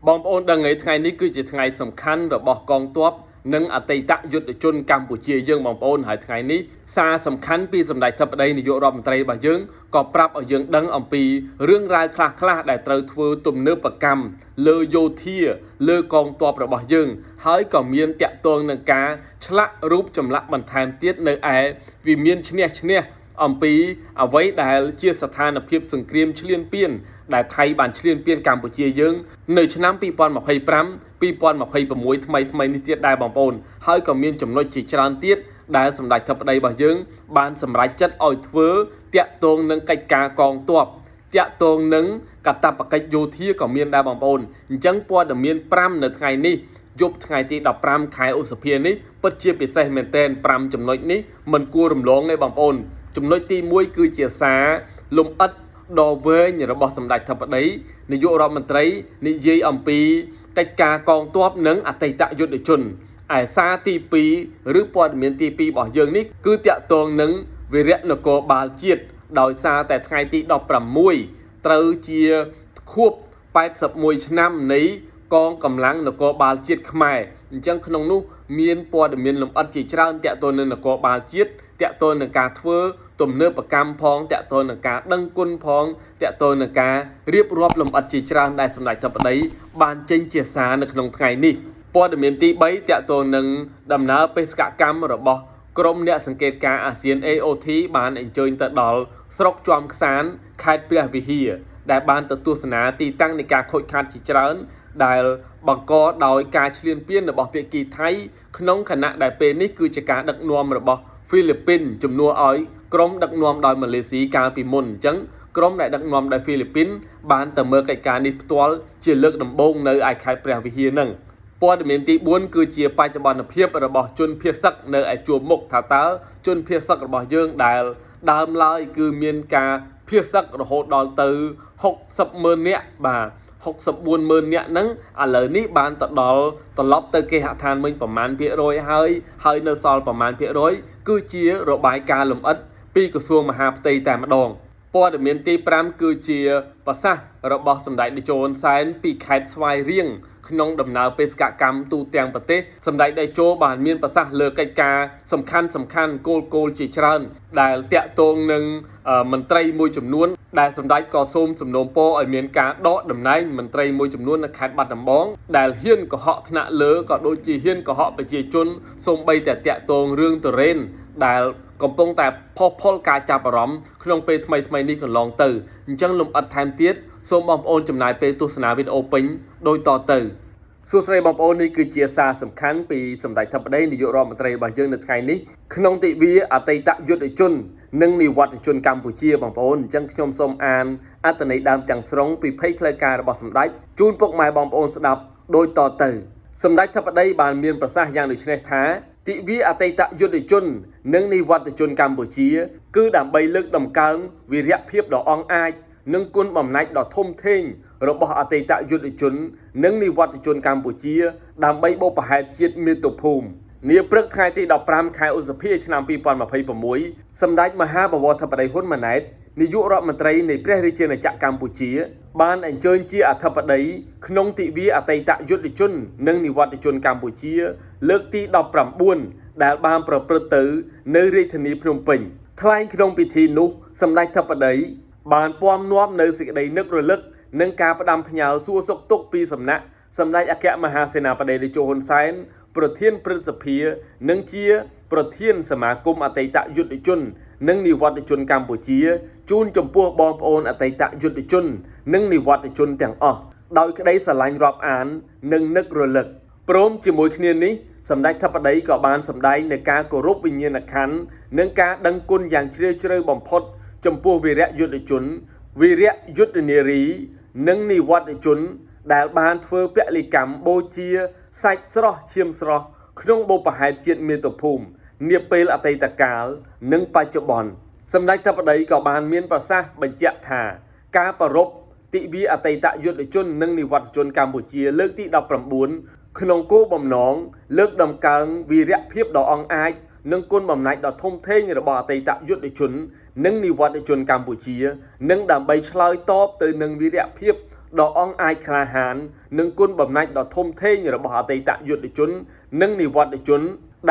បងប្អូនដឹងហើយថ្ងៃនេះគឺជាថ្ងៃសំខាន់របស់កងទ័ពនិងអតីតយុទ្ធជនកម្ពុជាយើងបងប្អូនហើយថ្ងៃនេះសារសំខាន់ពីសម្ដេចធិបតីនាយករដ្ឋមន្ត្រីរបស់យើងក៏ប្រាប់ឲ្យយើងដឹងអំពីរឿងរ៉ាវខ្លះៗដែលត្រូវធ្វើទំនើបកម្មលើយោធាលើកងទ័ពរបស់យើង ហើយក៏មានតាក់ទងនឹងការឆ្លាក់រូបចម្លាក់បន្ថែមទៀតនៅឯវិមានឈ្នះឈ្នះអំពីអ្វីដែលជាស្ថានភាពសង្គ្រាមឈ្លានពានដែលថៃបានឈ្លានពានកម្ពុជាយើងនៅឆ្នាំ2025 2026ថ្មីថ្មីនេះទៀតដែរបងប្អូនហើយក៏មានចំណុចជាច្រើនទៀតដែលសម្ដេចធិបតីរបស់យើងបានសម្រេចចិត្តឲ្យធ្វើតាក់ទងនឹងកិច្ចការកងទ័ពតាក់ទងនឹងកាតព្វកិច្ចយោធាក៏មានដែរបងប្អូនអញ្ចឹងព័ត៌មាន5នៅថ្ងៃនេះយប់ថ្ងៃទី15ខែឧសភានេះពិតជាពិសេសមែនទែន5ចំណុចនេះមិនគួររំលងទេបងប្អូនចំណុចទី1គឺជាសារលំអិតដ៏វែងរបស់សម្ដេចធិបតីនាយករដ្ឋមន្ត្រីនិយាយអំពីកិច្ចការកងទ័ពនិងអតីតយុទ្ធជនឯសារទី2ឬព័ត៌មានទី2របស់យើងនេះគឺតាក់ទងនឹងវីរៈនគរបាលជាតិដោយសារតែថ្ងៃទី16ត្រូវជាខួប81ឆ្នាំនៃកងកម្លាំងនគរបាលជាតិខ្មែរអញ្ចឹងក្នុងនោះមានព័ត៌មានលម្អិតជាច្រើនតាក់ទងនឹងនគរបាលជាតិតាក់ទងនឹងការធ្វើទំនើបកម្មផងតាក់ទងនឹងការដឹងគុណផងតាក់ទងនឹងការរៀបរាប់លម្អិតជាច្រើនដែលសម្ដេចធិបតីបានចេញជាសារនៅក្នុងថ្ងៃនេះព័ត៌មានទី3តាក់ទងនឹងដំណើរបេសកកម្មរបស់ក្រុមអ្នកសង្កេតការណ៍អាស៊ាន AOT បានអញ្ជើញទៅដល់ស្រុកជាំខ្សានខេត្តព្រះវិហារដែលបានទៅទស្សនាទីតាំងនៃការខូចខាតជាច្រើនដែលបង្កដោយការឈ្លានពានរបស់ភាគីថៃក្នុងខណៈដែលពេលនេះគឺជាការដឹកនាំរបស់ហ្វីលីពីនជំនួសឲ្យក្រុមដឹកនាំដោយម៉ាឡេស៊ីកាលពីមុនអញ្ចឹងក្រុមដែលដឹកនាំដោយហ្វីលីពីនបានទៅមើលកិច្ចការនេះផ្ទាល់ជាលើកដំបូងនៅឯខេត្តព្រះវិហារហ្នឹងព័ត៌មានទី4គឺជាបច្ចុប្បន្នភាពរបស់ជនភៀសសឹកនៅឯជួរមុខថាតើជនភៀសសឹករបស់យើងដែលដើមឡើយគឺមានការភៀសសឹករហូតដល់ទៅ60ម៉ឺននាក់បាទ64ម៉ឺននាក់ហ្នឹងឥឡូវនេះបានទៅដល់ត្រឡប់ទៅគេហដ្ឋានវិញប្រមាណភាគរយហើយហើយនៅសល់ប្រមាណភាគរយគឺជារបាយការណ៍លម្អិតពីក្រសួងមហាផ្ទៃតែម្ដងព័ត៌មានទី5គឺជាប្រសាសន៍របស់សម្ដេចតេជោហ៊ុនសែនពីខេត្តស្វាយរៀងក្នុងដំណើរបេសកកម្មទូទាំងប្រទេសសម្ដេចតេជោបានមានប្រសាសន៍លើកិច្ចការសំខាន់សំខាន់គោលគោលជាច្រើនដែលតាក់ទងនឹងមន្ត្រីមួយចំនួនដែលសម្ដេចក៏សូមសំណូមពរឲ្យមានការដកតំណែងមន្ត្រីមួយចំនួននៅខេត្តបាត់ដំបងដែលហ៊ានកុហកថ្នាក់លើក៏ដូចជាហ៊ានកុហកប្រជាជនសូម្បីតែតាក់ទងរឿងទុរេនដែលកំពុងតែផុសផុលការចាប់អារម្មណ៍ក្នុងពេលថ្មីថ្មីនេះកន្លងទៅអញ្ចឹងលំអិតថែមទៀតសូមបងប្អូនចំណាយពេលទស្សនាវីដេអូពេញដូចតទៅសួស្តីបងប្អូននេះគឺជាសារសំខាន់ពីសម្ដេចធិបតីនាយករដ្ឋមន្ត្រីរបស់យើងនៅថ្ងៃនេះក្នុងទិវាអតីតយុទ្ធជននិងនិវត្តជនកម្ពុជាបងប្អូនអញ្ចឹងខ្ញុំសូមអានអត្ថន័យដើមទាំងស្រុងពីភ័យផ្លូវការរបស់សម្ដេចជូនពុកម៉ែបងប្អូនស្ដាប់ដូចតទៅសម្ដេចធិបតីបានមានប្រសាសន៍យ៉ាងដូចនេះថាទិវាអតីតយុទ្ធជននិងនិវត្តជនកម្ពុជាគឺដើម្បីលើកតម្កើងវីរភាពដ៏អង់អាចនិងគុណបំណាច់ដ៏ធំធេងរបស់អតីតយុទ្ធជននិងនិវត្តជនកម្ពុជាដើម្បីបុព្វហេតុជាតិមាតុភូមិនាព្រឹកថ្ងៃទី15ខែឧសភាឆ្នាំ2026សម្ដេចមហាបវរធិបតីហ៊ុនម៉ាណែតនាយករដ្ឋមន្ត្រីនៃព្រះរាជាណាចក្រកម្ពុជាបានអញ្ជើញជាអធិបតីក្នុងទិវាអតីតយុទ្ធជននិងនិវត្តជនកម្ពុជាលើកទី19ដែលបានប្រព្រឹត្តទៅនៅរាជធានីភ្នំពេញថ្លែងក្នុងពិធីនោះសម្ដេចធិបតីបានពំនាំនៅសេចក្តីនឹករលឹកនិងការផ្ដាំផ្ញើសួរសុខទុក្ខពីសំណាក់សម្ដេចអគ្គមហាសេនាបតីតេជោហ៊ុនសែនប្រធានព្រឹទ្ធសភានិងជាប្រធានសមាគមអតីតយុទ្ធជននិងនិវត្តជនកម្ពុជាជូនចំពោះបងប្អូនអតីតយុទ្ធជននិងនិវត្តជនទាំងអស់ដោយក្តីស្រឡាញ់រាប់អាននិងនឹករលឹកព្រមជាមួយគ្នានេះសម្ដេចធិបតីក៏បានសម្ដែងនូវការគោរពវិញ្ញាណក្ខន្ធនិងការដឹងគុណយ៉ាងជ្រាលជ្រៅបំផុតចំពោះវីរៈយុទ្ធជនវីរៈយុទ្ធនារីនិងនិវត្តជនដែលបានធ្វើពលិកម្មបូជាសាច់ស្រស់ឈាមស្រស់ក្នុងបុព្វហេតុជាតិមាតុភូមិនាពេលអតីតកាលនិងបច្ចុប្បន្នសម្ដេចធិបតីក៏បានមានប្រសាសន៍បញ្ជាក់ថាការប្រារព្ធទិវាអតីតយុទ្ធជននិងនិវត្តជនកម្ពុជាលើកទី19ក្នុងគោលបំណងលើកតម្កើងវីរភាពដ៏អង់អាចនិងគុណបំណាច់ដ៏ធំធេងរបស់អតីតយុទ្ធជននិងនិវត្តជនកម្ពុជានិងដើម្បីឆ្លើយតបទៅនឹងវីរភាព ដ៏អង់អាចក្លាហាននិងគុណបំណាច់ដ៏ធំធេងរបស់អតីតយុទ្ធជន និងនិវត្តជន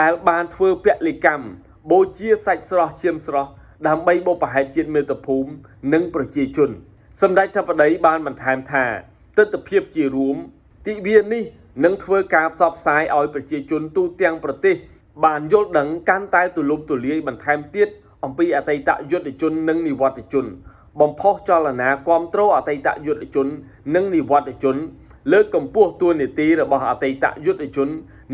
ដែលបានធ្វើពលិកម្មបូជាសាច់ស្រស់ឈាមស្រស់ដើម្បីបុព្វហេតុជាតិមាតុភូមិនិងប្រជាជន សម្ដេចធិបតីបានបន្ថែមថាទិដ្ឋភាពជារួមទិវានេះនឹងធ្វើការផ្សព្វផ្សាយឲ្យប្រជាជនទូទាំងប្រទេស បានយល់ដឹងកាន់តែទូលំទូលាយបន្ថែមទៀតអំពីអតីតយុទ្ធជននិងនិវត្តជន បំផុសចលនាគាំទ្រអតីតយុទ្ធជន និងនិវត្តជន លើកកម្ពស់តួនាទីរបស់អតីតយុទ្ធជន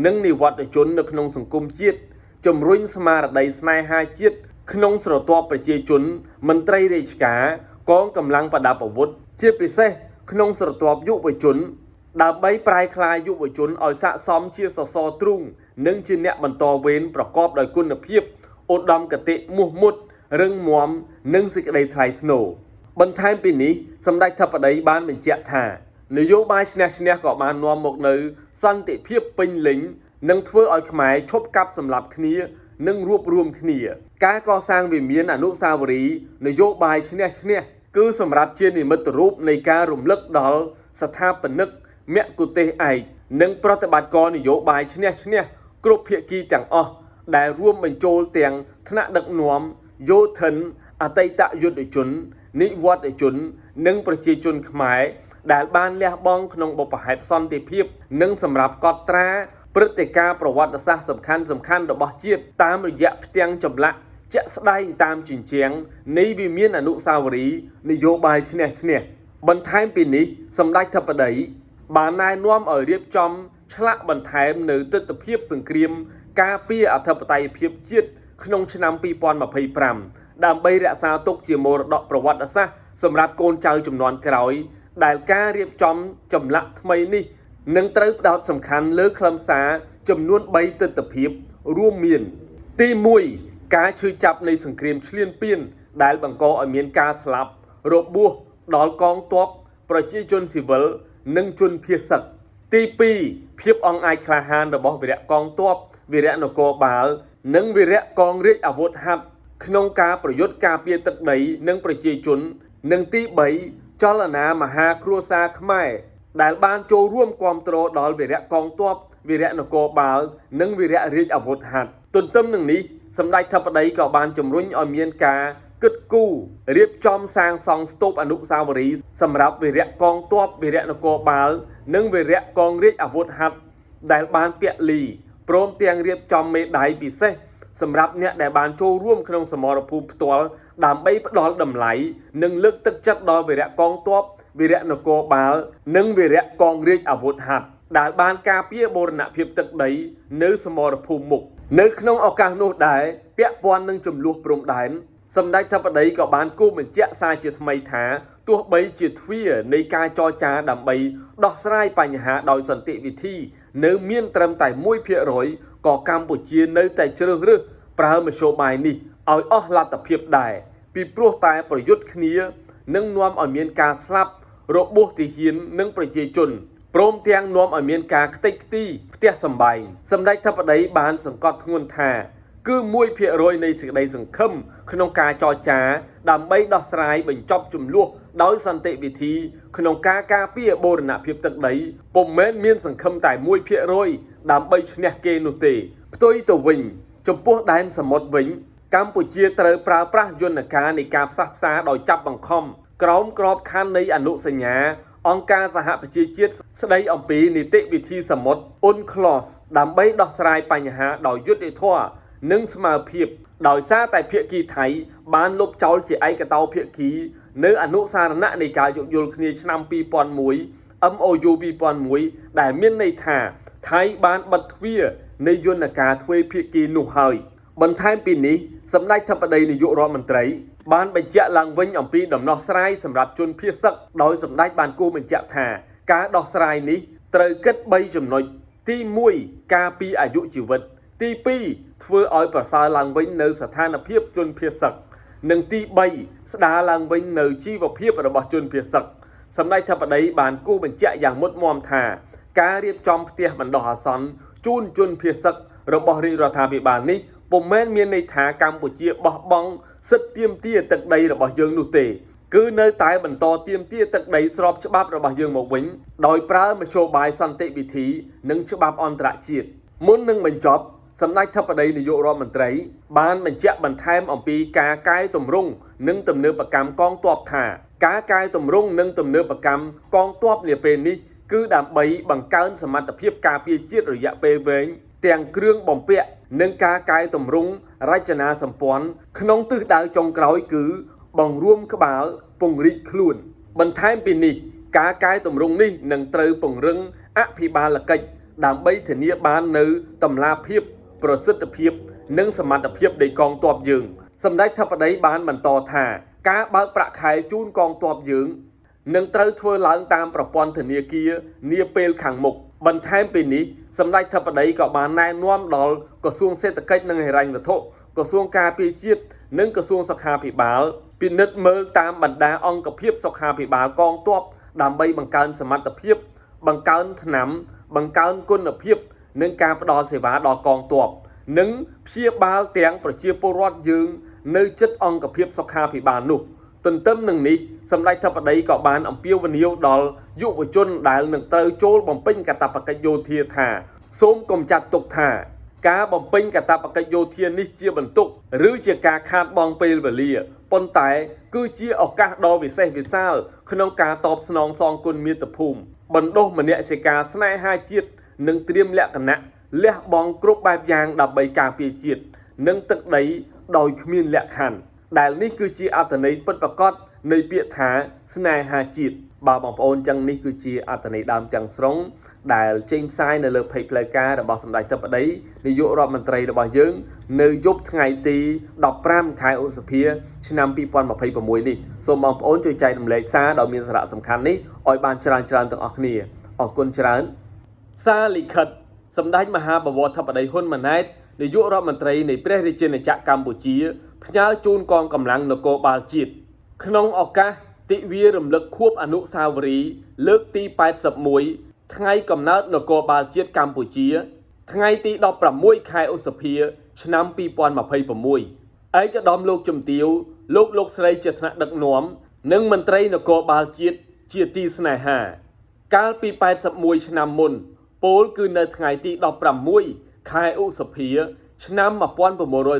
និងនិវត្តជននៅក្នុងសង្គមជាតិជំរុញស្មារតីស្នេហាជាតិក្នុងស្រទាប់ប្រជាជន មន្ត្រីរាជការកងកម្លាំងប្រដាប់អាវុធជាពិសេសក្នុងស្រទាប់យុវជន ដើម្បីប្រែក្លាយយុវជនឲ្យស័ក្តិសមជាសសរទ្រូងនិងជាអ្នកបន្តវេនប្រកបដោយគុណភាពឧត្តមគតិមោះមុតរឹងមាំនិងសេចក្តីថ្លៃថ្នូរបន្ថែមពីនេះសម្ដេចធិបតីបានបញ្ជាក់ថានយោបាយឈ្នះឈ្នះក៏បាននាំមកនូវសន្តិភាពពេញលេញនិងធ្វើឲ្យខ្មែរឈប់កាប់សម្លាប់គ្នានិងរួបរួមគ្នា ការកសាងវិមានអនុស្សាវរីយ៍នយោបាយឈ្នះឈ្នះគឺសម្រាប់ជានិមិត្តរូបនៃការរំលឹកដល់ស្ថាបនិកមគ្គុទ្ទេសក៍ឯកនិងប្រតិបត្តិការនយោបាយឈ្នះឈ្នះគ្រប់ភាគីទាំងអស់ដែលរួមបញ្ចូលទាំងថ្នាក់ដឹកនាំយោធិនអតីតយុទ្ធជន និវត្តជន និងប្រជាជនខ្មែរដែលបានលះបង់ក្នុងបុព្វហេតុសន្តិភាព និងសម្រាប់កត់ត្រាព្រឹត្តិការណ៍ប្រវត្តិសាស្ត្រសំខាន់សំខាន់របស់ជាតិតាមរយៈផ្ទាំងចម្លាក់ជាក់ស្ដែងតាមជញ្ជាំងនៃវិមានអនុស្សាវរីយ៍នយោបាយឈ្នះឈ្នះបន្ថែមពីនេះសម្ដេចធិបតីបានណែនាំឲ្យរៀបចំឆ្លាក់បន្ថែមនៅទិដ្ឋភាពសង្គ្រាមការពារអធិបតេយ្យភាពជាតិក្នុងឆ្នាំ2025ដើម្បីរក្សាទុកជាមរតកប្រវត្តិសាស្ត្រសម្រាប់កូនចៅជំនាន់ក្រោយ ដែលការរៀបចំចម្លាក់ថ្មីនេះនឹងត្រូវផ្ដោតសំខាន់លើខ្លឹមសារចំនួន3ទិដ្ឋភាពរួមមាន ទី1ការឈឺចាប់នៃសង្គ្រាមឈ្លានពានដែលបង្កឲ្យមានការស្លាប់របួសដល់កងទ័ពប្រជាជនស៊ីវិលនិងជនភៀសសឹកទី2ភាពអង់អាចក្លាហានរបស់វីរៈកងទ័ពវីរៈនគរបាល និងវីរៈកងរាជអាវុធហត្ថក្នុងការប្រយុទ្ធការពារទឹកដីនិងប្រជាជន និងទី3ចលនាមហាគ្រួសារខ្មែរដែលបានចូលរួមគាំទ្រដល់វីរៈកងទ័ពវីរៈនគរបាល និងវីរៈរាជអាវុធហត្ថទន្ទឹមនឹងនេះសម្ដេចធិបតីក៏បានជំរុញឲ្យមានការគិតគូររៀបចំសាងសង់ស្ទូបអនុស្សាវរីយ៍សម្រាប់វីរៈកងទ័ពវីរៈនគរបាល និងវីរៈកងរាជអាវុធហត្ថដែលបានពលីព្រមទាំងរៀបចំមេដាយពិសេសសម្រាប់អ្នកដែលបានចូលរួមក្នុងសមរភូមិផ្ទាល់ដើម្បីផ្ដល់តម្លៃនិងលើកទឹកចិត្តដល់វីរៈកងទ័ពវីរៈនគរបាល និងវីរៈកងរាជអាវុធហត្ថដែលបានការពារបូរណភាពទឹកដីនៅសមរភូមិមុខនៅក្នុងឱកាសនោះដែរពាក់ព័ន្ធនឹងចំនួនព្រំដែនសម្ដេចធិបតីក៏បានគូបញ្ជាក់សារជាថ្មីថាទោះបីជាទ្វារនៃការចរចាដើម្បីដោះស្រាយបញ្ហាដោយសន្តិវិធីនៅមានត្រឹមតែ1%ក៏កម្ពុជានៅតែជ្រើសរើសប្រើមធ្យោបាយនេះឲ្យអស់លទ្ធភាពដែរពីព្រោះតែប្រយុទ្ធគ្នានឹងនាំឲ្យមានការស្លាប់របួសទាហាននិងប្រជាជនព្រមទាំងនាំឲ្យមានការខ្ទេចខ្ទីផ្ទះសម្បែងសម្ដេចធិបតីបានសង្កត់ធ្ងន់ថាគឺ1%នៃសេចក្តីសង្ឃឹមក្នុងការចរចាដើម្បីដោះស្រាយបញ្ចប់ជម្លោះដោយសន្តិវិធីក្នុងការការពារបូរណភាពទឹកដីពុំមែនមានសង្ឃឹមតែ1%ដើម្បីឈ្នះគេនោះទេផ្ទុយទៅវិញចំពោះដែនសមុទ្រវិញកម្ពុជាត្រូវប្រើប្រាស់យន្តការនៃការផ្សះផ្សាដោយចាប់បង្ខំក្រោមក្របខ័ណ្ឌនៃអនុសញ្ញាអង្គការសហប្រជាជាតិស្ដីអំពីនីតិវិធីសមុទ្រ UNCLOS ដើម្បីដោះស្រាយបញ្ហាដោយយុត្តិធម៌និងស្មើភាពដោយសារតែភាគីថៃបានលុបចោលជាឯកតោភាគីនៅអនុសារណៈនៃការយោគយល់គ្នាឆ្នាំ2001 MOU 2001ដែលមានន័យថាថៃបានបិទទ្វារនៃយន្តការទ្វេភាគីនោះហើយបន្ថែមពីនេះសម្ដេចធិបតីនាយករដ្ឋមន្ត្រីបានបញ្ជាក់ឡើងវិញអំពីដំណោះស្រាយសម្រាប់ជនភៀសសឹកដោយសម្ដេចបានគូបញ្ជាក់ថាការដោះស្រាយនេះត្រូវគិត3ចំណុចទី1ការពីអាយុជីវិតទី2ធ្វើឲ្យប្រសើរឡើងវិញនៅស្ថានភាពជនភៀសសឹកនិងទី3ស្ដារឡើងវិញនៅជីវភាពរបស់ជនភៀសសឹកសម្ដេចធិបតីបានគូបញ្ជាក់យ៉ាងមុតមមថាការរៀបចំផ្ទះបណ្ដោះអាសន្នជូនជនភៀសសឹករបស់រាជរដ្ឋាភិបាលនេះពុំមែនមានន័យថាកម្ពុជាបោះបង់សិទ្ធិទាមទារទឹកដីរបស់យើងនោះទេ គឺនៅតែបន្តទាមទារទឹកដីស្របច្បាប់របស់យើងមកវិញដោយប្រើមធ្យោបាយសន្តិវិធីនិងច្បាប់អន្តរជាតិមុននឹងបញ្ចប់សម្ដេចធិបតីនាយករដ្ឋមន្ត្រីបានបញ្ជាក់បន្ថែមអំពីការកែតម្រង់និងទំនើបកម្មកងទ័ពថាការកែតម្រង់និងទំនើបកម្មកងទ័ពនាពេលនេះគឺដើម្បីបង្កើនសមត្ថភាពការពារជាតិរយៈពេលវែងទាំងគ្រឿងបំពាក់និងការកែតម្រង់រចនាសម្ព័ន្ធក្នុងទិសដៅចុងក្រោយគឺបង្រួមក្បាលពង្រីកខ្លួនបន្ថែមពីនេះការកែតម្រង់នេះនឹងត្រូវពង្រឹងអភិបាលកិច្ចដើម្បីធានាបាននូវតម្លាភាពប្រសិទ្ធភាពនិងសមត្ថភាពនៃកងទ័ពយើងសម្ដេចធិបតីបានបន្តថាការបើកប្រាក់ខែជូនកងទ័ពយើងនឹងត្រូវធ្វើឡើងតាមប្រព័ន្ធធនាគារនាពេលខាងមុខបន្ថែមពីនេះសម្ដេចធិបតីក៏បានណែនាំដល់ក្រសួងសេដ្ឋកិច្ចនិងហិរញ្ញវត្ថុក្រសួងការពារជាតិនិងក្រសួងសុខាភិបាលពិនិត្យមើលតាមបណ្ដាអង្គភាពសុខាភិបាលកងទ័ពដើម្បីបង្កើនសមត្ថភាពបង្កើនថ្នាំបង្កើនគុណភាពនិងការផ្ដល់សេវាដល់កងទ័ពនិងព្យាបាលទាំងប្រជាពលរដ្ឋយើងនៅជិតអង្គភាពសុខាភិបាលនោះទន្ទឹមនឹងនេះសម្ដេចធិបតីក៏បានអំពាវនាវដល់យុវជនដែលនឹងត្រូវចូលបំពេញកាតព្វកិច្ចយោធាថាសូមកុំចាត់ទុកថាការបំពេញកាតព្វកិច្ចយោធានេះជាបន្ទុកឬជាការខាតបង់ពេលវេលាប៉ុន្តែគឺជាឱកាសដ៏វិសេសវិសាលក្នុងការតបស្នងសងគុណមាតុភូមិបណ្ដុះមនសិការស្នេហាជាតិនិងត្រៀមលក្ខណៈលះបង់គ្រប់បែបយ៉ាងដើម្បីការពារជាតិនិងទឹកដីដោយគ្មានលក្ខខណ្ឌដែលនេះគឺជាអត្ថន័យពិតប្រាកដនៃពាក្យថាស្នេហាជាតិបាទបងប្អូនចឹងនេះគឺជាអត្ថន័យដើមទាំងស្រុងដែលចេញផ្សាយនៅលើ page ផ្លូវការរបស់សម្ដេចធិបតីនាយករដ្ឋមន្ត្រីរបស់យើងនៅយប់ថ្ងៃទី15ខែឧសភាឆ្នាំ2026នេះសូមបងប្អូនជួយចែករំលែកសារដ៏មានសារៈសំខាន់នេះឲ្យបានច្រើនៗទាំងអស់គ្នាអរគុណច្រើនសារលិខិតសម្ដេចមហាបវរធិបតីហ៊ុនម៉ាណែតនាយករដ្ឋមន្ត្រីនៃព្រះរាជាណាចក្រកម្ពុជាផ្ញើជូនកងកម្លាំងនគរបាលជាតិក្នុងឱកាសទិវារំលឹកខួបអនុស្សាវរីយ៍លើកទី81ថ្ងៃកំណើតនគរបាលជាតិកម្ពុជាថ្ងៃទី16ខែឧសភាឆ្នាំ2026ឯកឧត្តមលោកជំទាវលោកលោកស្រីជាថ្នាក់ដឹកនាំនិងមន្ត្រីនគរបាលជាតិជាទីស្នេហាកាលពី81ឆ្នាំមុនពោលគឺនៅថ្ងៃទី16ខែឧសភាឆ្នាំ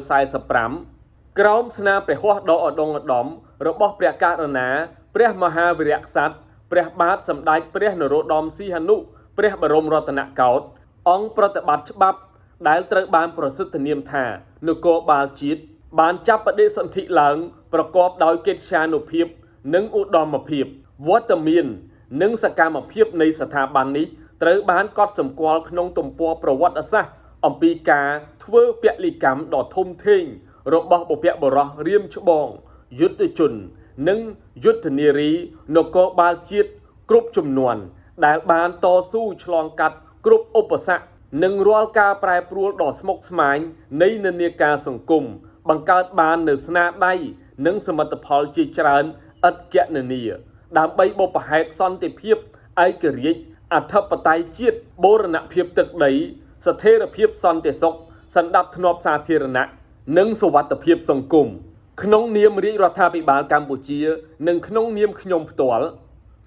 1945ក្រោមស្នាព្រះហស្ថដ៏ឧត្តមឧត្តមរបស់ព្រះករុណាព្រះមហាវីរក្សត្រព្រះបាទសម្ដេចព្រះនរោត្តមសីហនុព្រះបរមរតនកោដ្ឋអង្គប្រតិបត្តិច្បាប់ដែលត្រូវបានប្រសិទ្ធនាមថានគរបាលជាតិបានចាប់បដិសន្ធិឡើងប្រកបដោយកិត្យានុភាពនិងឧត្តមភាពវត្តមាននិងសកម្មភាពនៃស្ថាប័ននេះត្រូវបានកត់សម្គាល់ក្នុងទំព័រប្រវត្តិសាស្ត្រអំពីការធ្វើពលិកម្មដ៏ធំធេងរបស់បុព្វបុរសរៀមច្បងយុទ្ធជននិងយុទ្ធនារីនគរបាលជាតិគ្រប់ចំនួនដែលបានតស៊ូឆ្លងកាត់គ្រប់ឧបសគ្គនិងរាល់ការប្រែប្រួលដ៏ស្មុគស្មាញនៃនិន្នាការសង្គមបង្កើតបាននូវស្នាដៃនិងសមិទ្ធផលជាច្រើនឥតគណនាដើម្បីបុព្វហេតុសន្តិភាពឯករាជ្យអធិបតេយ្យជាតិបូរណភាពទឹកដីស្ថិរភាពសន្តិសុខសន្តិភាពសាធារណៈនិងសុវត្ថិភាពសង្គមក្នុងនាមរាជរដ្ឋាភិបាលកម្ពុជានិងក្នុងនាមខ្ញុំផ្ទាល់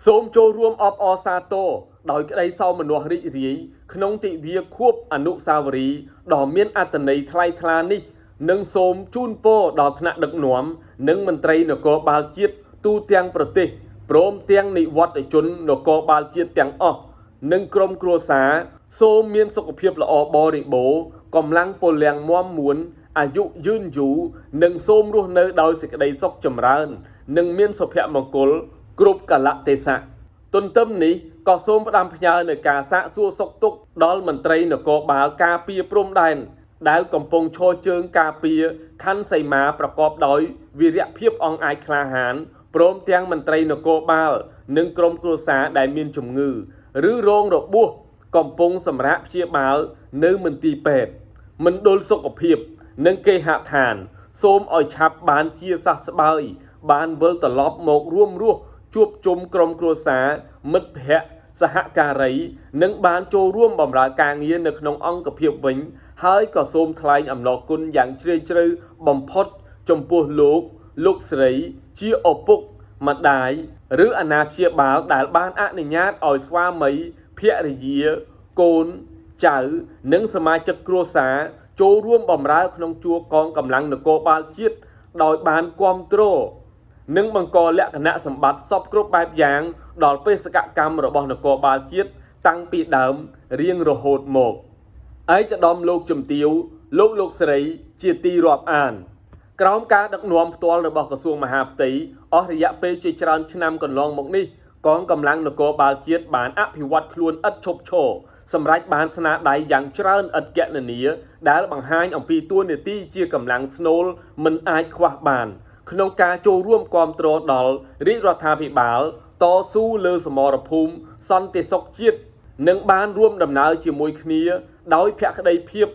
សូមចូលរួមអបអរសាទរដោយក្តីសោមនស្សរីករាយក្នុងទិវាខួបអនុស្សាវរីយ៍ដ៏មានអត្ថន័យថ្លៃថ្លានេះនិងសូមជូនពរដល់ថ្នាក់ដឹកនាំនិងមន្ត្រីនគរបាលជាតិទូទាំងប្រទេសព្រមទាំងនិវត្តជននគរបាលជាតិទាំងអស់និងក្រុមគ្រួសារសូមមានសុខភាពល្អបរិបូរណ៍កម្លាំងពលំមាំមួនអាយុយឺនយូរនិងសូមរស់នៅដោយសេចក្តីសុខចម្រើននិងមានសុភមង្គលគ្រប់កាលៈទេសៈទន្ទឹមនេះក៏សូមផ្ដាំផ្ញើនៅការសាកសួរសុខទុក្ខដល់មន្ត្រីនគរបាលការពារព្រំដែនដែលកំពុងឈរជើងការពារខណ្ឌសីមាប្រកបដោយវីរភាពអង់អាចក្លាហានព្រមទាំងមន្ត្រីនគរបាលនិងក្រុមគ្រួសារដែលមានជំងឺឬរងរបួសកំពុងសម្រាកព្យាបាលនៅមន្ទីរពេទ្យមណ្ឌលសុខភាពនិងគេហដ្ឋានសូមឲ្យឆាប់បានជាសះស្បើយបានវិលត្រឡប់មករួមរស់ជួបជុំក្រុមគ្រួសារមិត្តភក្តិសហការីនិងបានចូលរួមបម្រើការងារនៅក្នុងអង្គភាពវិញហើយក៏សូមថ្លែងអំណរគុណយ៉ាងជ្រាលជ្រៅបំផុតចំពោះលោកលោកស្រីជាឪពុក ម្ដាយឬអាណាព្យាបាលដែលបានអនុញ្ញាតឲ្យស្វាមីភរិយាកូនចៅនិងសមាជិកគ្រួសារចូលរួមបម្រើក្នុងជួរកងកម្លាំងនគរបាលជាតិដោយបានគាំទ្រនិងបង្កលក្ខណៈសម្បត្តិសពគ្រប់បែបយ៉ាងដល់បេសកកម្មរបស់នគរបាលជាតិតាំងពីដើមរៀងរហូតមកឯកឧត្តមលោកជំទាវលោកលោកស្រីជាទីរាប់អាន ក្រោមការដឹកនាំផ្ទាល់របស់ក្រសួងមហាផ្ទៃអស់រយៈពេលជាច្រើនឆ្នាំកន្លងមកនេះកងកម្លាំងនគរបាលជាតិបានអភិវឌ្ឍខ្លួនឥតឈប់ឈរសម្រេចបានស្នាដៃយ៉ាងច្រើនឥតគណនាដែលបង្ហាញអំពីតួនាទីជាកម្លាំងស្នូលមិនអាចខ្វះបានក្នុងការចូលរួមគាំទ្រដល់រាជរដ្ឋាភិបាលតស៊ូលើសមរភូមិសន្តិសុខជាតិនិងបានរួមដំណើរជាមួយគ្នាដោយភក្តីភាព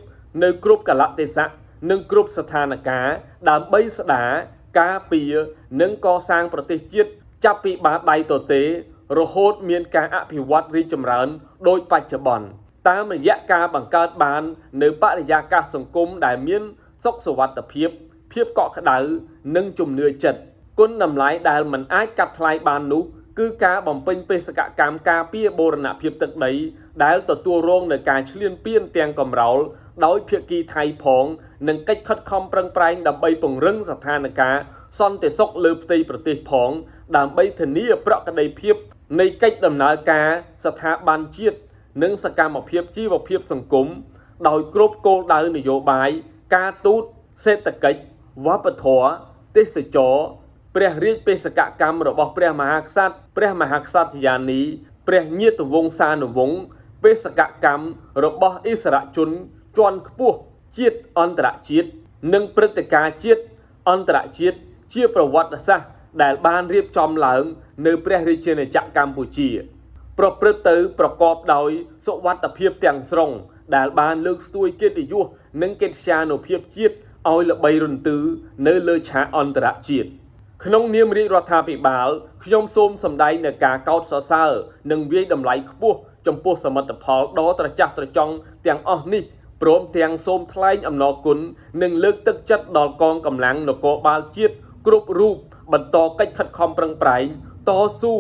នៅគ្រប់កាលៈទេសៈនិងគ្រប់ស្ថានភាពដើម្បីស្ដារការពារនិងកសាងប្រទេសជាតិចាប់ពីបាតដៃទទេរហូតមានការអភិវឌ្ឍរីកចម្រើនដូចបច្ចុប្បន្នតាមរយៈការបង្កើតបាននៅបរិយាកាសសង្គមដែលមានសុខសុវត្ថិភាពភាពកក់ក្ដៅនិងជំនឿចិត្តគុណតម្លៃដែលមិនអាចកាត់ថ្លៃបាននោះគឺការបំពេញបេសកកម្មការពារបូរណភាពទឹកដីដែលទទួលរងនឹងការឈ្លានពានទាំងកំរោលដោយភាគីថៃផងនិងកិច្ចខិតខំប្រឹងប្រែងដើម្បីពង្រឹងស្ថានភាពសន្តិសុខលើផ្ទៃប្រទេសផងដើម្បីធានាប្រក្រតីភាពនៃកិច្ចដំណើរការស្ថាប័នជាតិនិងសកម្មភាពជីវភាពសង្គមដោយគ្រប់គោលដៅនយោបាយការទូតសេដ្ឋកិច្ចវប្បធម៌ទេសចរណ៍ព្រះរាជបេសកកម្មរបស់ព្រះមហាក្សត្រព្រះមហាក្សត្រិយានីព្រះញាតវង្សានុវង្សបេសកកម្មរបស់អិសរាជជនជាន់ខ្ពស់ជាតិអន្តរជាតិនិងព្រឹត្តិការណ៍ជាតិអន្តរជាតិជាប្រវត្តិសាស្ត្រដែលបានរៀបចំឡើងនៅព្រះរាជាណាចក្រកម្ពុជាប្រព្រឹត្តទៅប្រកបដោយសុវត្ថិភាពទាំងស្រុងដែលបានលើកស្ទួយកិត្តិយសនិងកិត្យានុភាពជាតិឲ្យល្បីរន្ទឺនៅលើឆាកអន្តរជាតិក្នុងនាមរាជរដ្ឋាភិបាលខ្ញុំសូមសម្ដែងនូវការកោតសរសើរនិងវាយតម្លៃខ្ពស់ចំពោះសមិទ្ធផលដ៏ត្រចះត្រចង់ទាំងអស់នេះព្រមទាំងសូមថ្លែងអំណរគុណនិងលើកទឹកចិត្តដល់កងកម្លាំងនគរបាលជាតិគ្រប់រូបបន្តកិច្ចខិតខំប្រឹងប្រែងតស៊ូ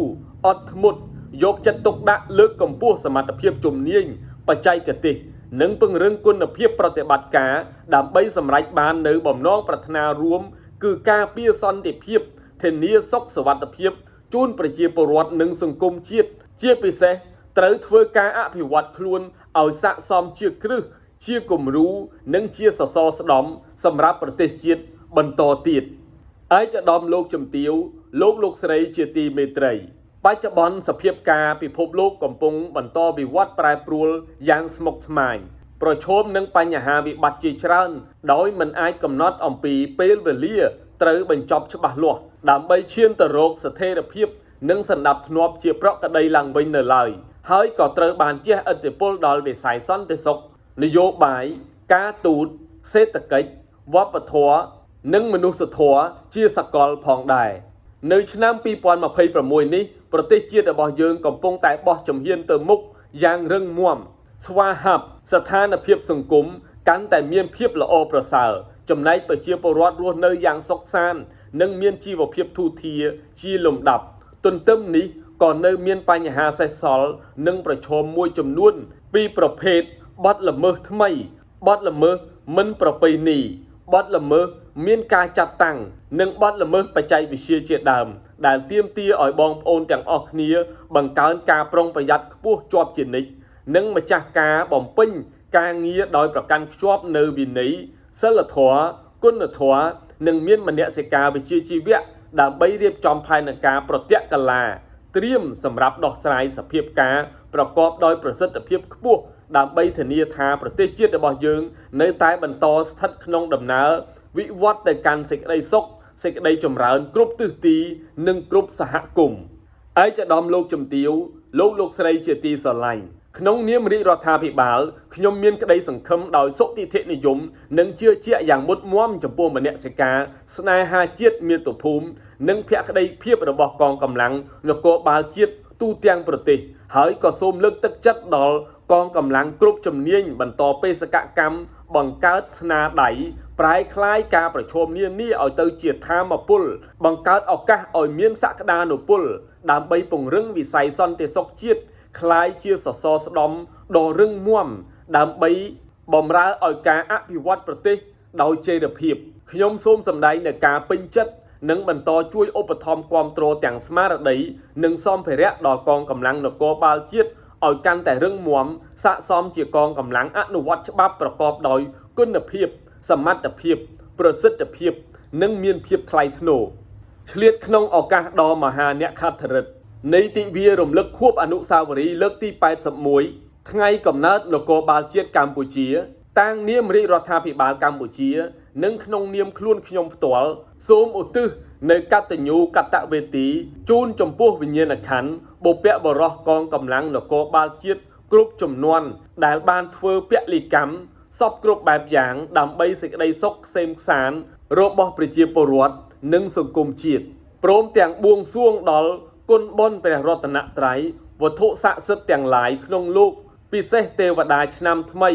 អត់ធ្មត់យកចិត្តទុកដាក់លើកកម្ពស់សមត្ថភាពជំនាញបច្ចេកទេសនិងពង្រឹងគុណភាពប្រតិបត្តិការដើម្បីសម្រេចបាននូវបំណងប្រាថ្នារួមគឺការពារសន្តិភាពធានាសុខសុវត្ថិភាពជូនប្រជាពលរដ្ឋនិងសង្គមជាតិជាពិសេសត្រូវធ្វើការអភិវឌ្ឍខ្លួនឲ្យស័ក្តិសមជាគ្រឹះជាគំរូនិងជាសសរស្តម្ភសម្រាប់ប្រទេសជាតិបន្តទៀតឯកឧត្តមលោកជំទាវលោកលោកស្រីជាទីមេត្រីបច្ចុប្បន្នសភាពការពិភពលោកកំពុងបន្តវិវត្តប្រែប្រួលយ៉ាងស្មុគស្មាញប្រឈមនឹងបញ្ហាវិបត្តិជាច្រើនដោយមិនអាចកំណត់អំពីពេលវេលាត្រូវបញ្ចប់ច្បាស់លាស់ដើម្បីឈានទៅរកស្ថិរភាពនិងសណ្ដាប់ធ្នាប់ជាប្រក្រតីឡើងវិញនៅឡើយហើយក៏ត្រូវបានជះឥទ្ធិពលដល់វិស័យសន្តិសុខនយោបាយការទូតសេដ្ឋកិច្ចវប្បធម៌និងមនុស្សធម៌ជាសកលផងដែរនៅឆ្នាំ2026នេះប្រទេសជាតិរបស់យើងកំពុងតែបោះជំហានទៅមុខយ៉ាងរឹងមាំស្វាហាប់ស្ថានភាពសង្គមកាន់តែមានភាពល្អប្រសើរចំណែកប្រជាពលរដ្ឋរស់នៅយ៉ាងសុខសាន្តនិងមានជីវភាពធូរធារជាលំដាប់ទន្ទឹមនេះក៏នៅមានបញ្ហាសេសសល់និងប្រឈមមួយចំនួនពីប្រភេទបទល្មើសថ្មីបទល្មើសមិនប្រពៃណីបទល្មើសមានការចាត់តាំងនិងបទល្មើសបច្ចេកវិទ្យាជាដើមដែលទាមទារឲ្យបងប្អូនទាំងអស់គ្នាបង្កើនការប្រុងប្រយ័ត្នខ្ពស់ជាប់ជានិច្ចនិងម្ចាស់ការបំពេញការងារដោយប្រកាន់ខ្ជាប់នៅវិន័យសីលធម៌គុណធម៌និងមានមនសិការវិជ្ជាជីវៈដើម្បីរៀបចំផែនការប្រតិកលាត្រៀមសម្រាប់ដោះស្រាយសភាពការប្រកបដោយប្រសិទ្ធភាពខ្ពស់ដើម្បីធានាថាប្រទេសជាតិរបស់យើងនៅតែបន្តស្ថិតក្នុងដំណើរវិវត្តទៅកាន់សេចក្តីសុខសេចក្តីចម្រើនគ្រប់ទិសទីនិងគ្រប់សហគមន៍ឯកឧត្តមលោកជំទាវលោកលោកស្រីជាទីស្រឡាញ់ក្នុងនាមរាជរដ្ឋាភិបាលខ្ញុំមានក្តីសង្ឃឹមដោយសុទិដ្ឋិនិយមនិងជឿជាក់យ៉ាងមុតមមចំពោះមនសិការស្នេហាជាតិមាតុភូមិនិងភក្តីភាពរបស់កងកម្លាំងនគរបាលជាតិទូទាំងប្រទេស ហើយក៏សូមលើកទឹកចិត្តដល់កងកម្លាំងគ្រប់ជំនាញបន្តបេសកកម្មបង្កើតស្នាដៃប្រែក្លាយការប្រឈមនានាឲ្យទៅជាធម៌ពលបង្កើតឱកាសឲ្យមានសក្តានុពលដើម្បីពង្រឹងវិស័យសន្តិសុខជាតិក្លាយជាសសរស្តម្ភដ៏រឹងមាំដើម្បីបំរើឲ្យការអភិវឌ្ឍប្រទេសដោយចីរភាពខ្ញុំសូមសម្ដែងនូវការពេញចិត្តនិងបន្តជួយឧបត្ថម្ភគាំទ្រទាំងស្មារតីនិងសម្ភារៈដល់កងកម្លាំងនគរបាលជាតិឲ្យកាន់តែរឹងមាំស័ក្តិសមជាកងកម្លាំងអនុវត្តច្បាប់ប្រកបដោយគុណភាពសមត្ថភាពប្រសិទ្ធភាពនិងមានភាពថ្លៃថ្នូរឆ្លៀតក្នុងឱកាសដ៏មហានក្ខត្តឫទ្ធិនៃទិវារំលឹកខួបអនុស្សាវរីយ៍លើកទី81ថ្ងៃកំណើតនគរបាលជាតិកម្ពុជាតាងនាមរាជរដ្ឋាភិបាលកម្ពុជានិងក្នុងនាមខ្លួនខ្ញុំផ្ទាល់សូមឧទ្ទិសនៅកតញ្ញូកតវេទីជូនចំពោះវិញ្ញាណក្ខន្ធបុព្វបុរសកងកម្លាំងនគរបាលជាតិគ្រប់ចំនួនដែលបានធ្វើពលិកម្មសពគ្រប់បែបយ៉ាងដើម្បីសេចក្តីសុខក្សេមក្សាន្តរបស់ប្រជាពលរដ្ឋនិងសង្គមជាតិព្រមទាំងបួងសួងដល់គុណបុណ្យព្រះរតនត្រ័យវត្ថុស័ក្តិសិទ្ធិទាំងឡាយក្នុងលោកពិសេសទេវតាឆ្នាំថ្មី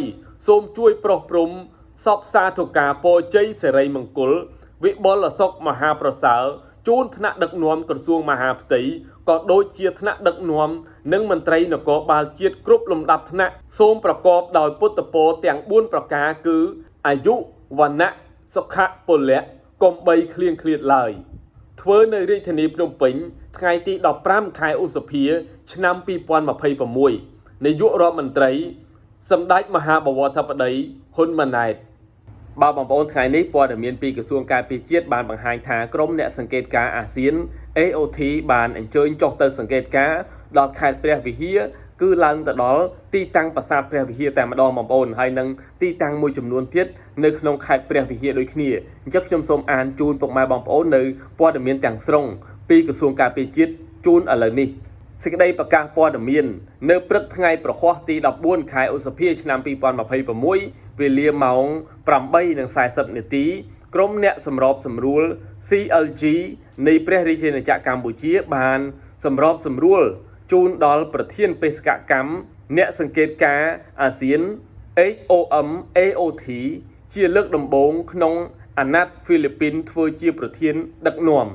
សូមជួយប្រោះព្រំសពសាធុការពរជ័យសិរីមង្គលវិបុលសុខមហាប្រសើរជូនថ្នាក់ដឹកនាំក្រសួងមហាផ្ទៃក៏ដូចជាថ្នាក់ដឹកនាំនិងមន្ត្រីនគរបាលជាតិគ្រប់លំដាប់ថ្នាក់សូមប្រកបដោយពុទ្ធពរទាំង4ប្រការគឺអាយុវណ្ណៈសុខៈពលៈកុំបីឃ្លៀងឃ្លាតឡើយធ្វើនៅរាជធានីភ្នំពេញថ្ងៃទី15ខែឧសភាឆ្នាំ2026នាយករដ្ឋមន្ត្រីសម្ដេចមហាបវរធិបតីហ៊ុនម៉ាណែតបាទបងប្អូនថ្ងៃនេះព័ត៌មានពីក្រសួងការពារជាតិបានបង្ហាញថាក្រុមអ្នកសង្កេតការណ៍អាស៊ាន AOT បានអញ្ជើញចុះទៅសង្កេតការណ៍ដល់ខេត្តព្រះវិហារគឺឡើងទៅដល់ទីតាំងប្រាសាទព្រះវិហារតែម្ដងបងប្អូនហើយនឹងទីតាំងមួយចំនួនទៀតនៅក្នុងខេត្តព្រះវិហារដូចគ្នាអញ្ចឹងខ្ញុំសូមអានជូនពុកម៉ែបងប្អូននៅព័ត៌មានទាំងស្រុងពីក្រសួងការពារជាតិជូនឥឡូវនេះសេចក្តីប្រកាសព័ត៌មាននៅព្រឹកថ្ងៃប្រហ័សទី14ខែឧសភាឆ្នាំ2026វេលាម៉ោង8:40នាទីក្រុមអ្នកសម្របសម្រួល CLG នៃព្រះរាជាណាចក្រកម្ពុជាបានសម្របសម្រួលជូនដល់ប្រធានបេសកកម្មអ្នកសង្កេតការណ៍អាស៊ាន HOM AOT ជាលើកដំបូងក្នុងអាណត្តិហ្វីលីពីនធ្វើជាប្រធានដឹកនាំ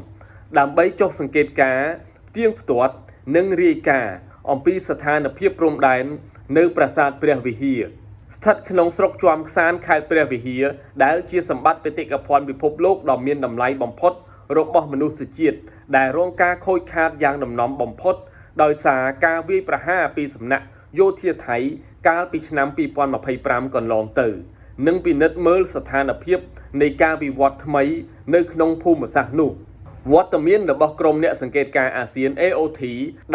ដើម្បីចុះសង្កេតការណ៍ផ្ទៀងផ្ទាត់និងរាយការណ៍អំពីស្ថានភាពព្រំដែននៅប្រាសាទព្រះវិហារស្ថិតក្នុងស្រុកជាំក្សាន្តខេត្តព្រះវិហារដែលជាសម្បត្តិបេតិកភណ្ឌពិភពលោកដ៏មានតម្លៃបំផុតរបស់មនុស្សជាតិដែលរងការខូចខាតយ៉ាងដំណំបំផុតដោយសារការវាយប្រហារពីសំណាក់យោធាថៃកាលពីឆ្នាំ2025កន្លងទៅនិងពិនិត្យមើលស្ថានភាពនៃការវិវត្តថ្មីនៅក្នុងភូមិសាស្ត្រនោះវត្តមានរបស់ក្រុមអ្នកសង្កេតការណ៍អាស៊ាន AOT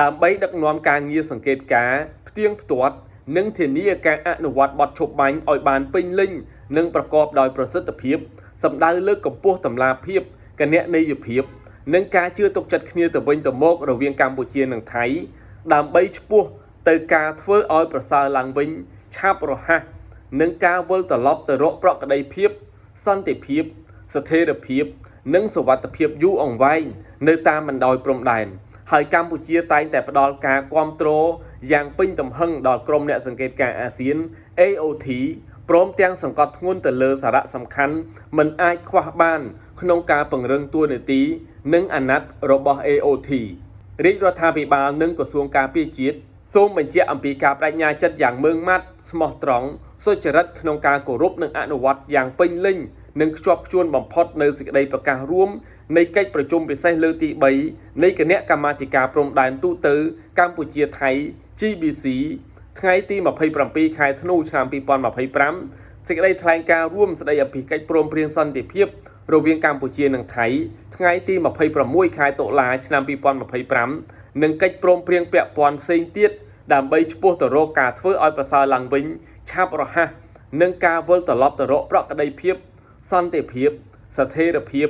ដើម្បីដឹកនាំការងារសង្កេតការណ៍ផ្ទៀងផ្ទាត់និងធានាការអនុវត្តបទឈប់បាញ់ឲ្យបានពេញលេញនិងប្រកបដោយប្រសិទ្ធភាពសម្ដៅលើកកម្ពស់តម្លាភាពគណនេយ្យភាពនិងការជឿទុកចិត្តគ្នាទៅវិញទៅមករវាងកម្ពុជានិងថៃដើម្បីឆ្ពោះទៅការធ្វើឲ្យប្រសើរឡើងវិញឆាប់រហ័សនិងការវិលត្រឡប់ទៅរកប្រក្រតីភាពសន្តិភាពស្ថិរភាពនិងសុវត្ថិភាពយូរអង្វែងនៅតាមបណ្ដោយព្រំដែនហើយកម្ពុជាតែងតែផ្ដល់ការគាំទ្រយ៉ាងពេញទំហឹងដល់ក្រុមអ្នកសង្កេតការណ៍អាស៊ាន AOT ព្រមទាំងសង្កត់ធ្ងន់ទៅលើសារៈសំខាន់មិនអាចខ្វះបានក្នុងការពង្រឹងតួនាទីនិងអាណត្តិរបស់ AOT រាជរដ្ឋាភិបាលនិងក្រសួងការពារជាតិសូមបញ្ជាក់អំពីការបដិញ្ញាចិត្តយ៉ាងម៉ឺងម៉ាត់ស្មោះត្រង់សុចរិតក្នុងការគោរពនិងអនុវត្តយ៉ាងពេញលេញនិងខ្ជាប់ខ្ជួនបំផុតនៅសេចក្តីប្រកាសរួមនៃកិច្ចប្រជុំពិសេសលើកទី3នៃគណៈកម្មាធិការព្រំដែនទូទៅកម្ពុជាថៃ GBC ថ្ងៃទី27ខែធ្នូឆ្នាំ2025សេចក្តីថ្លែងការណ៍រួមស្តីអំពីកិច្ចព្រមព្រៀងសន្តិភាពរវាងកម្ពុជានិងថៃថ្ងៃទី26ខែតុលាឆ្នាំ2025និងកិច្ចព្រមព្រៀងពាក់ព័ន្ធផ្សេងទៀតដើម្បីឆ្ពោះទៅរកការធ្វើឲ្យប្រសើរឡើងវិញឆាប់រហ័សនិងការវិលត្រឡប់ទៅរកប្រក្រតីភាពសន្តិភាពស្ថិរភាព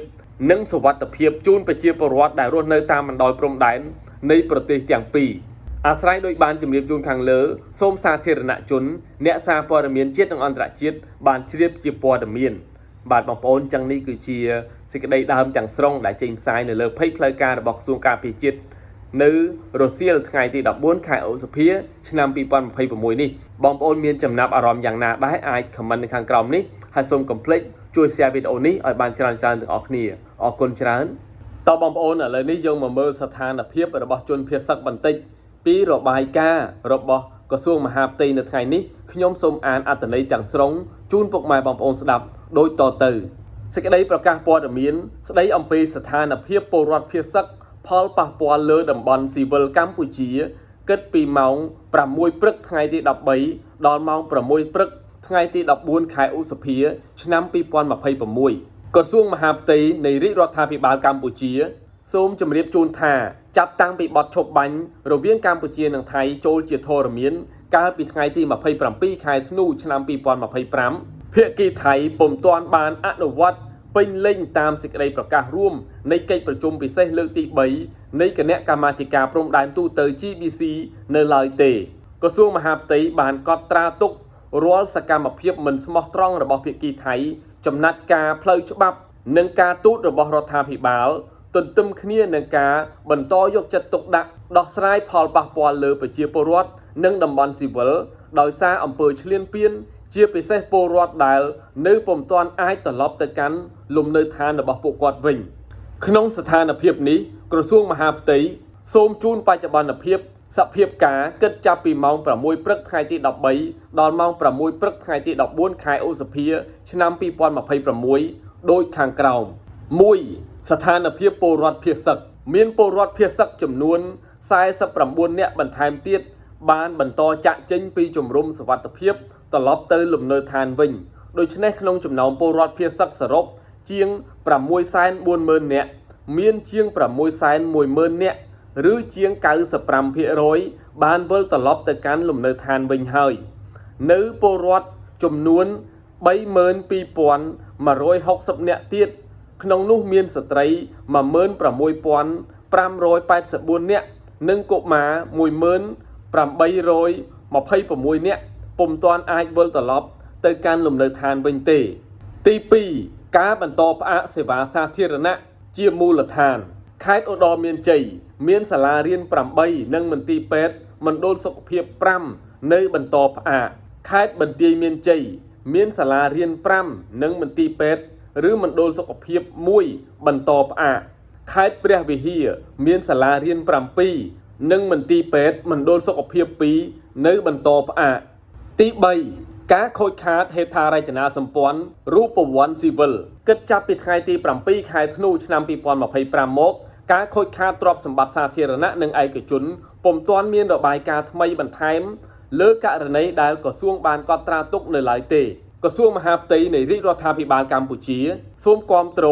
និងសុវត្ថិភាពជូនប្រជាពលរដ្ឋដែលរស់នៅតាមបណ្ដោយព្រំដែននៃប្រទេសទាំងពីរអាស្រ័យដោយបានជម្រាបជូនខាងលើសូមសាធារណជនអ្នកសារព័ត៌មានជាតិនិងអន្តរជាតិបានជ្រាបជាព័ត៌មានបាទបងប្អូនចឹងនេះគឺជាសេចក្តីដើមទាំងស្រុងដែលចេញផ្សាយនៅលើផេកផ្លូវការរបស់ក្រសួងការពារជាតិ នៅរសៀលថ្ងៃទី14ខែឧសភាឆ្នាំ2026នេះបងប្អូនមានចំណាប់អារម្មណ៍យ៉ាងណាដែរអាច comment នៅខាងក្រោមនេះហើយសូមកុំភ្លេចជួយ share វីដេអូនេះឲ្យបានច្រើនៗទាំងអស់គ្នាអរគុណច្រើនតើបងប្អូនឥឡូវនេះយើងមកមើលស្ថានភាពរបស់ជនភៀសសឹកបន្តិចពីរបាយការណ៍របស់ក្រសួងមហាផ្ទៃនៅថ្ងៃនេះខ្ញុំសូមអានអត្ថន័យទាំងស្រុងជូនពុកម៉ែបងប្អូនស្ដាប់ដូចតទៅសេចក្តីប្រកាសព័ត៌មានស្តីអំពីស្ថានភាពពលរដ្ឋភៀសសឹកផលប៉ះពាល់លើតំបន់ស៊ីវិលកម្ពុជា គិតពីម៉ោង6ព្រឹកថ្ងៃទី13ដល់ម៉ោង6ព្រឹកថ្ងៃទី14ខែឧសភា ឆ្នាំ2026ក្រសួងមហាផ្ទៃនៃរាជរដ្ឋាភិបាលកម្ពុជា សូមជម្រាបជូនថាចាប់តាំងពីបទឈប់បាញ់រវាងកម្ពុជានិងថៃចូលជាធរមាន កាលពីថ្ងៃទី27ខែធ្នូឆ្នាំ2025ភាគីថៃពុំទាន់បានអនុវត្តពេញលេញតាមសេចក្តីប្រកាសរួមនៃកិច្ចប្រជុំពិសេសលើកទី3នៃគណៈកម្មាធិការព្រំដែនទូទៅ GBC នៅឡើយទេក្រសួងមហាផ្ទៃបានកត់ត្រាទុករាល់សកម្មភាពមិនស្មោះត្រង់របស់ភាគីថៃចំណាត់ការផ្លូវច្បាប់និងការទូតរបស់រដ្ឋាភិបាល ទន្ទឹមគ្នានឹងការបន្តយកចិត្តទុកដាក់ដោះស្រាយផលប៉ះពាល់លើប្រជាពលរដ្ឋនិងតំបន់ស៊ីវិលដោយសារអំពើឈ្លានពានជាពិសេសពលរដ្ឋដែលនៅពុំទាន់អាចត្រឡប់ទៅកាន់លំនៅឋានរបស់ពួកគាត់វិញ ក្នុងស្ថានភាពនេះក្រសួងមហាផ្ទៃសូមជូនបច្ចុប្បន្នភាពសភាពការគិតចាប់ពីម៉ោង6ព្រឹកថ្ងៃទី13ដល់ម៉ោង6ព្រឹកថ្ងៃទី14ខែឧសភាឆ្នាំ2026ដូចខាងក្រោម1ស្ថានភាពពលរដ្ឋភៀសសឹកមានពលរដ្ឋភៀសសឹកចំនួន49នាក់បន្ថែមទៀតបានបន្តចាក់ចេញពីជំរំសុវត្ថិភាពត្រឡប់ទៅលំនៅឋានវិញដូច្នេះក្នុងចំណោមពលរដ្ឋភៀសសឹកសរុបជាង640,000នាក់មានជាង610,000នាក់ឬជាង95%បានវិលត្រឡប់ទៅកាន់លំនៅឋានវិញហើយនៅពលរដ្ឋចំនួន32,160នាក់ទៀតក្នុងនោះមានស្ត្រី16,584នាក់និងកុមារ10,826នាក់ពុំទាន់អាចវិលត្រឡប់ទៅកាន់លំនៅឋានវិញទេ ទី2ការបន្តផ្អាកសេវាសាធារណៈជាមូលដ្ឋាន ខេត្តឧត្តរមានជ័យមានសាលារៀន8និងមន្ទីរពេទ្យមណ្ឌលសុខភាព5នៅបន្តផ្អាកខេត្តបន្ទាយមានជ័យមានសាលារៀន5និងមន្ទីរពេទ្យឬមណ្ឌលសុខភាព1បន្តផ្អាកខេត្តព្រះវិហារមានសាលារៀន7និងមន្ទីរពេទ្យមណ្ឌលសុខភាព2នៅបន្តផ្អាក ទី3ការខូចខាតហេដ្ឋារចនាសម្ព័ន្ធរូបវន្តស៊ីវិលគិតចាប់ពីថ្ងៃទី7ខែធ្នូឆ្នាំ2025មកការខូចខាតទ្រព្យសម្បត្តិសាធារណៈនិងឯកជនពុំទាន់មានរបាយការណ៍ថ្មីបន្ថែមលើករណីដែលក្រសួងបានកត់ត្រាទុកនៅឡើយទេក្រសួងមហាផ្ទៃនៃរាជរដ្ឋាភិបាលកម្ពុជាសូមគាំទ្រ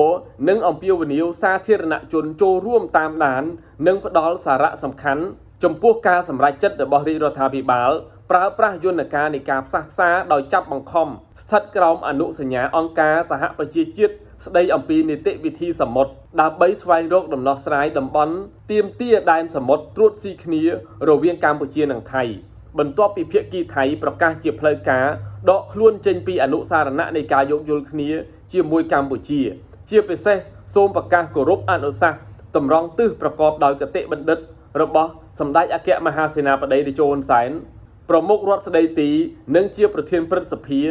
និងអំពាវនាវសាធារណជនចូលរួមតាមដាននិងផ្ដល់សារៈសំខាន់ចំពោះការសម្រេចចិត្តរបស់រាជរដ្ឋាភិបាលប្រើប្រាស់យន្តការនៃការផ្សះផ្សាដោយចាប់បង្ខំស្ថិតក្រោមអនុសញ្ញាអង្គការសហប្រជាជាតិស្ដីអំពីនីតិវិធីសមុទ្រដើម្បីស្វែងរកដំណោះស្រាយតំបន់ទាមទារដែនសមុទ្រត្រួតស៊ីគ្នារវាងកម្ពុជានិងថៃបន្ទាប់ពីភាគីថៃប្រកាសជាផ្លូវការដកខ្លួនចេញពីអនុសារណៈនៃការយោគយល់គ្នាជាមួយកម្ពុជា ជាពិសេសសូមប្រកាសគោរពអនុសាសន៍តម្រង់ទិសប្រកបដោយគតិបណ្ឌិតរបស់សម្ដេចអគ្គមហាសេនាបតីតេជោហ៊ុនសែនប្រមុខរដ្ឋស្ដីទីនិងជាប្រធានព្រឹទ្ធសភា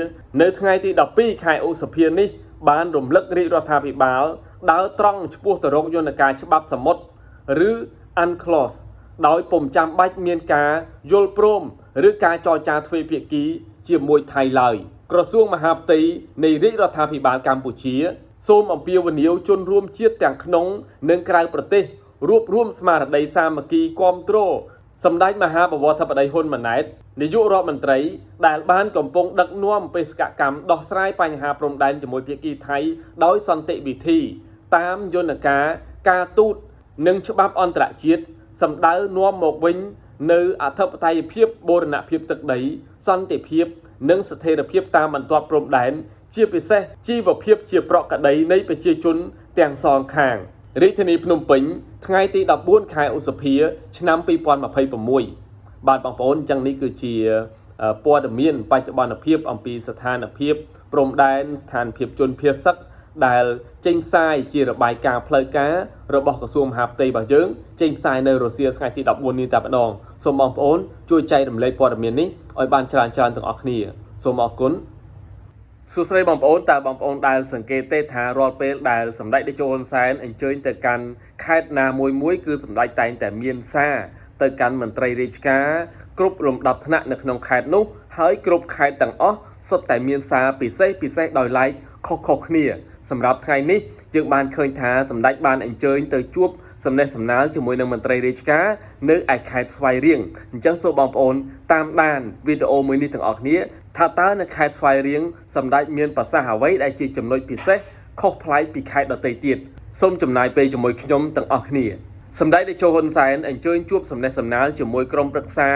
នៅថ្ងៃទី12ខែឧសភានេះបានរំលឹករាជរដ្ឋាភិបាលដើរត្រង់ឆ្ពោះទៅរកយន្តការច្បាប់សមុទ្រឬ UNCLOS ដោយពុំចាំបាច់មានការយល់ព្រមឬការចរចាទ្វេភាគីជាមួយថៃឡើយក្រសួងមហាផ្ទៃនៃរាជរដ្ឋាភិបាលកម្ពុជា សូមអំពាវនាវជនរួមជាតិទាំងក្នុងនិងក្រៅប្រទេសរួបរួមស្មារតីសាមគ្គីគាំទ្រសម្ដេចមហាបវរធិបតីហ៊ុនម៉ាណែតនាយករដ្ឋមន្ត្រីដែលបានកំពុងដឹកនាំបេសកកម្មដោះស្រាយបញ្ហាព្រំដែនជាមួយភាគីថៃដោយសន្តិវិធី តាមយន្តការការទូតនិងច្បាប់អន្តរជាតិសម្ដៅនាំមកវិញនៅអធិបតេយ្យភាពបូរណភាពទឹកដី សន្តិភាព និងស្ថិរភាពតាមបន្ទាត់ព្រំដែន ជាពិសេសជីវភាពជាប្រក្រតីនៃប្រជាជនទាំងសងខាងរាជធានីភ្នំពេញថ្ងៃទី14ខែឧសភា ឆ្នាំ2026បាទបងប្អូនអញ្ចឹងនេះគឺជាព័ត៌មានបច្ចុប្បន្នភាពអំពីស្ថានភាពព្រំដែនស្ថានភាពជនភៀសសឹក ដែលចេញផ្សាយជារបាយការណ៍ផ្លូវការរបស់ក្រសួងមហាផ្ទៃរបស់យើងចេញផ្សាយនៅរសៀលថ្ងៃទី14នេះតែម្ដងសូមបងប្អូនជួយចែករំលែកព័ត៌មាននេះឲ្យបានច្រើនៗទាំងអស់គ្នាសូមអរគុណ សួស្តីបងប្អូនតើបងប្អូនដែលសង្កេតទេថារាល់ពេលដែលសម្ដេចតេជោហ៊ុនសែនអញ្ជើញទៅកាន់ខេត្តណាមួយមួយគឺសម្ដេចតែងតែមានសារទៅកាន់មន្ត្រីរាជការគ្រប់លំដាប់ថ្នាក់នៅក្នុងខេត្តនោះហើយគ្រប់ខេត្តទាំងអស់សុទ្ធតែមានសារពិសេសពិសេសដោយឡែកខុសៗគ្នាសម្រាប់ថ្ងៃនេះយើងបានឃើញថាសម្ដេចបានអញ្ជើញទៅជួបសំណេះសំណាលជាមួយនឹងមន្ត្រីរាជការនៅឯខេត្តស្វាយរៀងអញ្ចឹងសូមបងប្អូនតាមដានវីដេអូមួយនេះទាំងអស់គ្នាថាតើនៅខេត្តស្វាយរៀងសម្ដេចមានប្រសាសន៍អ្វីដែលជាចំណុចពិសេសខុសប្លែកពីខេត្តដទៃទៀតសូមចំណាយពេលជាមួយខ្ញុំទាំងអស់គ្នាសម្ដេចតេជោហ៊ុនសែនអញ្ជើញជួបសំណេះសំណាលជាមួយក្រុមប្រឹក្សា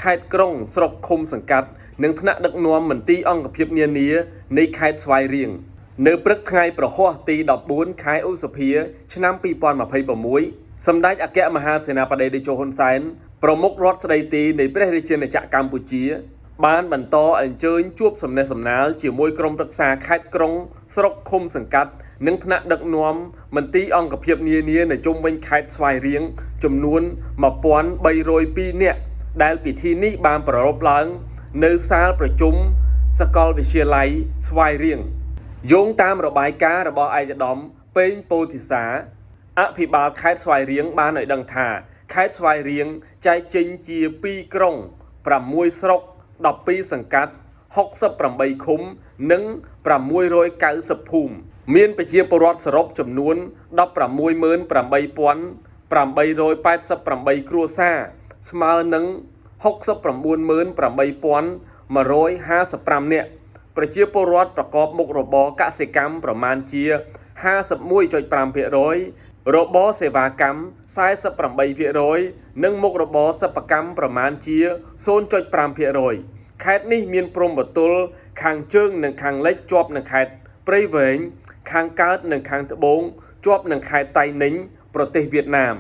ខេត្តក្រុងស្រុកឃុំសង្កាត់និងថ្នាក់ដឹកនាំមន្ទីរអង្គភាពនានានៃខេត្តស្វាយរៀងនៅព្រឹកថ្ងៃប្រហ័សទី14ខែឧសភាឆ្នាំ2026សម្ដេចអគ្គមហាសេនាបតីតេជោហ៊ុនសែនប្រមុខរដ្ឋស្ដីទីនៃព្រះរាជាណាចក្រកម្ពុជា បានបន្តអញ្ជើញជួបសំណេះសំណាលជាមួយក្រុមប្រឹក្សាខេត្តក្រុងស្រុកឃុំសង្កាត់និងថ្នាក់ដឹកនាំមន្ទីរអង្គភាពនានានៅជុំវិញខេត្តស្វាយរៀងចំនួន1302នាក់ដែលពិធីនេះបានប្រារព្ធឡើងនៅសាលប្រជុំសាកលវិទ្យាល័យស្វាយរៀងយោងតាមរបាយការណ៍របស់ឯកឧត្តមពេងពោធិសា អភិបាលខេត្តស្វាយរៀងបានឲ្យដឹងថាខេត្តស្វាយរៀងចែកចេញជា2ក្រុង6ស្រុក12សង្កាត់68ឃុំនិង690ភូមិមានប្រជាពលរដ្ឋសរុបចំនួន168,888គ្រួសារស្មើនឹង698,155នាក់ប្រជាពលរដ្ឋប្រកបមុខរបរកសិកម្មប្រមាណជា51.5%របរសេវាកម្ម48%និងមុខរបរសិប្បកម្មប្រមាណជា0.5%ខេត្តនេះមានព្រំប្រទល់ខាងជើងនិងខាងលិចជាប់នឹងខេត្តព្រៃវែងខាងកើតនិងខាងត្បូងជាប់នឹងខេត្តតៃនិញប្រទេសវៀតណាមឯ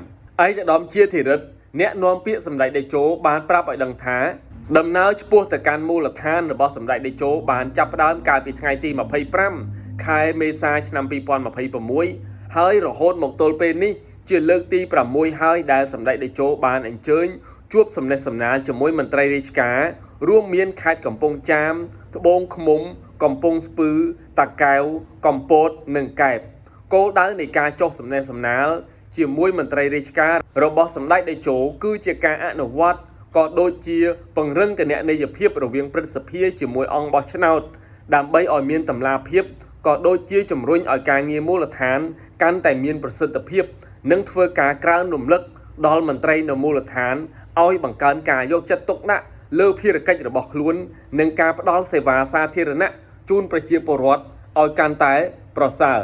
កឧត្តមជាធិរិទ្ធអ្នកនាំពាក្យសម្ដេចតេជោបានប្រាប់ឲ្យដឹងថាដំណើរឆ្ពោះទៅកាន់មូលដ្ឋានរបស់សម្ដេចតេជោបានចាប់ផ្ដើមកាលពីថ្ងៃទី25ខែមេសាឆ្នាំ2026ហើយរហូតមកទល់ពេលនេះជាលើកទី6ហើយដែលសម្ដេចតេជោបានអញ្ជើញជួបសំណេះសំណាលជាមួយមន្ត្រីរាជការរួមមានខេត្តកំពង់ចាមត្បូងឃ្មុំកំពង់ស្ពឺតាកែវកំពតនិងកែបគោលដៅនៃការចុះសំណេះសំណាលជាមួយមន្ត្រីរាជការរបស់សម្ដេចតេជោគឺជាការអនុវត្តក៏ដូចជាពង្រឹងគណនេយ្យភាពរវាងព្រឹទ្ធសភាជាមួយអង្គបោះឆ្នោតដើម្បីឲ្យមានតម្លាភាពក៏ដូចជាជំរុញឲ្យការងារមូលដ្ឋានកាន់តែមានប្រសិទ្ធភាពនិងធ្វើការក្រើនរំលឹកដល់មន្ត្រីនៅមូលដ្ឋានឲ្យបង្កើនការយកចិត្តទុកដាក់លើភារកិច្ចរបស់ខ្លួននិងការផ្ដល់សេវាសាធារណៈជូនប្រជាពលរដ្ឋឲ្យកាន់តែប្រសើរ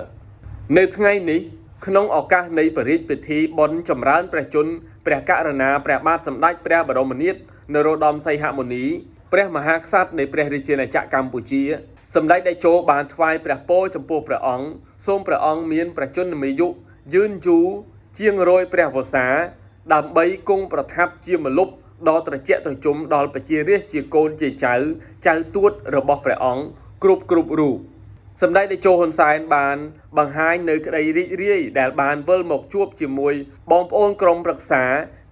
នៅថ្ងៃនេះក្នុងឱកាសនៃព្រះរាជពិធីបុណ្យចម្រើនព្រះជន្មព្រះករុណាព្រះបាទសម្ដេចព្រះបរមនាថនរោត្តមសីហមុនីព្រះមហាក្សត្រនៃព្រះរាជាណាចក្រកម្ពុជាសម្ដេចតេជោបានថ្វាយព្រះពរចំពោះព្រះអង្គសូមព្រះអង្គមានព្រះជន្មាយុយឺនយូរជាងរយព្រះវស្សាដើម្បីគង់ប្រថាប់ជាម្លប់ដ៏ត្រជាក់ត្រជុំដល់ប្រជារាស្ត្រជាកូនជាចៅចៅទួតរបស់ព្រះអង្គគ្រប់រូបសម្ដេចតេជោហ៊ុនសែនបានបង្ហាញនៅក្តីរីករាយដែលបានវិលមកជួបជាមួយបងប្អូនក្រុមប្រឹក្សា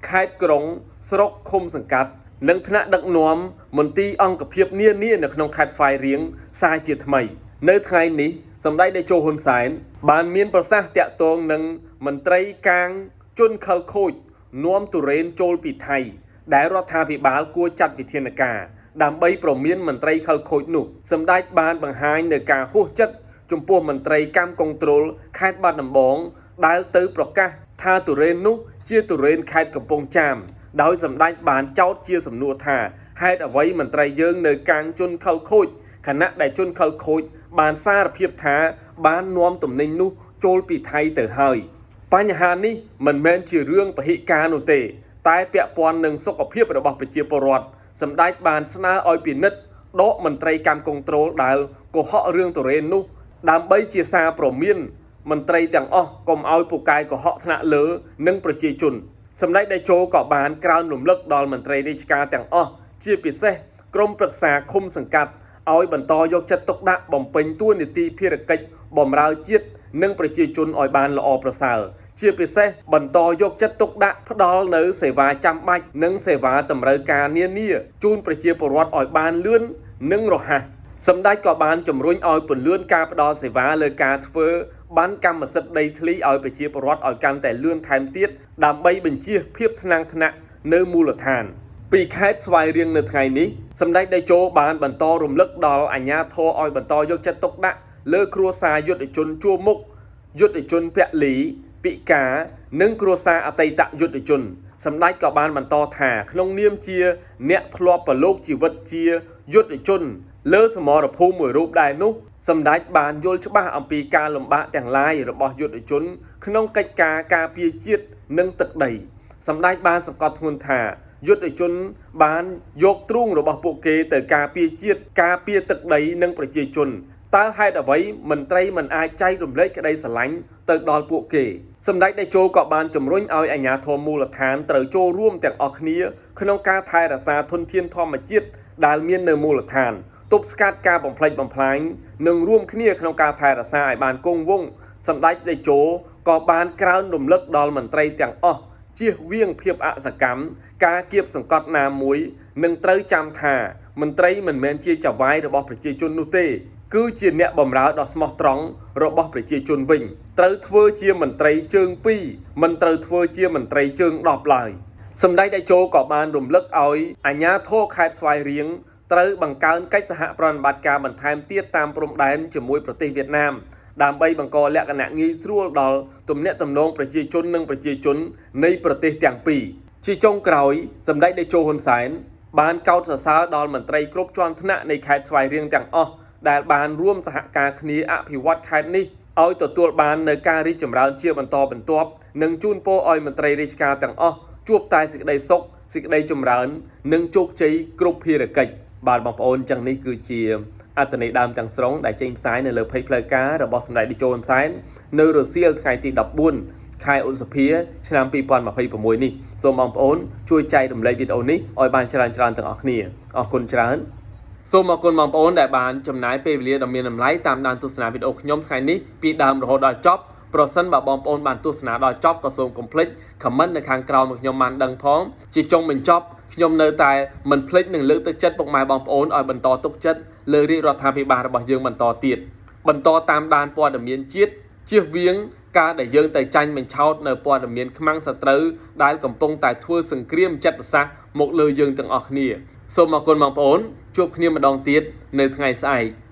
ខេត្តក្រុងស្រុកឃុំសង្កាត់និងថ្នាក់ដឹកនាំមន្ទីរអង្គភាពនានានៅក្នុងខេត្តស្វាយរៀងសាជាថ្មីនៅថ្ងៃនេះសម្ដេចតេជោហ៊ុនសែនបានមានប្រសាសន៍តាក់ទងនឹងមន្ត្រីកាងជនខិលខូចនាំទុរេនចូលពីថៃដែលរដ្ឋាភិបាលគួរចាត់វិធានការដើម្បីប្រមានមន្ត្រីខិលខូចនោះសម្ដេចបានបង្ហាញនៅការហួសចិត្តចំពោះមន្ត្រីកម្មកុងត្រូលខេត្តបាត់ដំបងដែលទៅប្រកាសថាទុរេននោះជាទុរេនខេត្តកំពង់ចាមដោយសម្ដេចបានចោទជាសំណួរថាហេតុអ្វីមន្ត្រីយើងនៅកាងជនខិលខូចខណៈដែលជនខិលខូចបានសារភាពថាបាននាំទំនិញនោះចូលពីថៃទៅហើយបញ្ហានេះមិនមែនជារឿងពហិការនោះទេតែពាក់ព័ន្ធនឹងសុខភាពរបស់ប្រជាពលរដ្ឋសម្ដេចបានស្នើឲ្យពិនិត្យដកមន្ត្រីកម្មកុងត្រូលដែលកុហករឿងទុរេននោះដើម្បីជាសារព្រមានមន្ត្រីទាំងអស់កុំឲ្យពូកែកុហកថ្នាក់លើនិងប្រជាជនសម្ដេចតេជោក៏បានក្រើនរំលឹកដល់មន្ត្រីរាជការទាំងអស់ជាពិសេសក្រុមប្រឹក្សាឃុំសង្កាត់ ឲ្យបន្តយកចិត្តទុកដាក់បំពេញតួនាទីភារកិច្ចបម្រើជាតិនិងប្រជាជនឲ្យបានល្អប្រសើរជាពិសេសបន្តយកចិត្តទុកដាក់ផ្ដល់នូវសេវាចាំបាច់និងសេវាតម្រូវការនានាជូនប្រជាពលរដ្ឋឲ្យបានលឿននិងរហ័សសម្ដេចក៏បានជំរុញឲ្យពន្លឿនការផ្ដល់សេវាលើការធ្វើបានកម្មសិទ្ធិដីធ្លីឲ្យប្រជាពលរដ្ឋឲ្យកាន់តែលឿនថែមទៀតដើម្បីបញ្ជៀសភាពថ្នាំងថ្នាក់នៅមូលដ្ឋានពីខេត្តស្វាយរៀងនៅថ្ងៃនេះសម្ដេចតេជោបានបន្តរំលឹកដល់អាជ្ញាធរឲ្យបន្តយកចិត្តទុកដាក់លើគ្រួសារយុទ្ធជនជួរមុខយុទ្ធជនពលីពិការនិងគ្រួសារអតីតយុទ្ធជនសម្ដេចក៏បានបន្តថាក្នុងនាមជាអ្នកធ្លាប់ប្រឡូកជីវិតជាយុទ្ធជនលើសមរភូមិមួយរូបដែរនោះសម្ដេចបានយល់ច្បាស់អំពីការលំបាកទាំងឡាយរបស់យុទ្ធជនក្នុងកិច្ចការការពារជាតិនិងទឹកដីសម្ដេចបានសង្កត់ធ្ងន់ថាយុទ្ធជនបានយកទ្រូងរបស់ពួកគេទៅការពារជាតិការពារទឹកដីនិងប្រជាជនតើហេតុអ្វីមន្ត្រីមិនអាចចែករំលែកក្តីស្រឡាញ់ទៅដល់ពួកគេសម្ដេចតេជោក៏បានជំរុញឲ្យអាជ្ញាធរមូលដ្ឋានត្រូវចូលរួមទាំងអស់គ្នាក្នុងការថែរក្សាធនធានធម្មជាតិដែលមាននៅមូលដ្ឋានទប់ស្កាត់ការបំផ្លិចបំផ្លាញនិងរួមគ្នាក្នុងការថែរក្សាឲ្យបានគង់វង្សសម្ដេចតេជោក៏បានក្រើនរំលឹកដល់មន្ត្រីទាំងអស់ជៀសវាងភាពអសកម្មការគៀបសង្កត់ណាមួយនិងត្រូវចាំថាមន្ត្រីមិនមែនជាចៅហ្វាយរបស់ប្រជាជននោះទេគឺជាអ្នកបម្រើដ៏ស្មោះត្រង់របស់ប្រជាជនវិញត្រូវធ្វើជាមន្ត្រីជើងពីរមិនត្រូវធ្វើជាមន្ត្រីជើង10ឡើយសម្ដេចតេជោក៏បានរំលឹកឲ្យអាជ្ញាធរខេត្តស្វាយរៀងត្រូវបង្កើនកិច្ចសហប្រតិបត្តិការបន្ថែមទៀតតាមព្រំដែនជាមួយប្រទេសវៀតណាមដើម្បីបង្កលក្ខណៈងាយស្រួលដល់ទំនាក់ទំនងប្រជាជននិងប្រជាជននៃប្រទេសទាំងពីរជាចុងក្រោយសម្ដេចតេជោហ៊ុនសែនបានកោតសរសើរដល់មន្ត្រីគ្រប់ជាន់ថ្នាក់នៃខេត្តស្វាយរៀងទាំងអស់ដែលបានរួមសហការគ្នាអភិវឌ្ឍខេត្តនេះឲ្យទទួលបាននូវការរីកចម្រើនជាបន្តបន្ទាប់និងជូនពរឲ្យមន្ត្រីរាជការទាំងអស់ជួបតែសេចក្តីសុខសេចក្តីចម្រើននិងជោគជ័យគ្រប់ភារកិច្ចបាទបងប្អូនចឹងនេះគឺជាអត្ថន័យដើមទាំងស្រុងដែលចេញផ្សាយនៅលើផេកផ្លូវការរបស់សម្ដេចតេជោហ៊ុនសែននៅរសៀលថ្ងៃទី14ខែឧសភាឆ្នាំ2026នេះសូមបងប្អូនជួយចែករំលែកវីដេអូនេះឲ្យបានច្រើនៗទាំងអស់គ្នាអរគុណច្រើនសូមអរគុណបងប្អូនដែលបានចំណាយពេលវេលាដ៏មានតម្លៃតាមដានទស្សនាវីដេអូខ្ញុំថ្ងៃនេះពីដើមរហូតដល់ចប់ប្រសិនបើបងប្អូនបានទស្សនាដល់ចប់ក៏សូមកុំភ្លេច comment នៅខាងក្រោមឲ្យខ្ញុំបានដឹងផងជាចុងបញ្ចប់ខ្ញុំនៅតែមិនភ្លេចនឹងលើកទឹកចិត្តពុកម៉ែបងប្អូនឲ្យបន្តទុកចិត្តលើរាជរដ្ឋាភិបាលរបស់យើងបន្តទៀតបន្តតាមដានព័ត៌មានជាតិជៀសវាងការដែលយើងទៅចាញ់បញ្ឆោតនៅព័ត៌មានខ្មាំងសត្រូវដែលកំពុងតែធ្វើសង្គ្រាមចិត្តសាស្ត្រមកលើយើងទាំងអស់គ្នាសូមអរគុណបងប្អូនជួបគ្នាម្ដងទៀតនៅថ្ងៃស្អែក។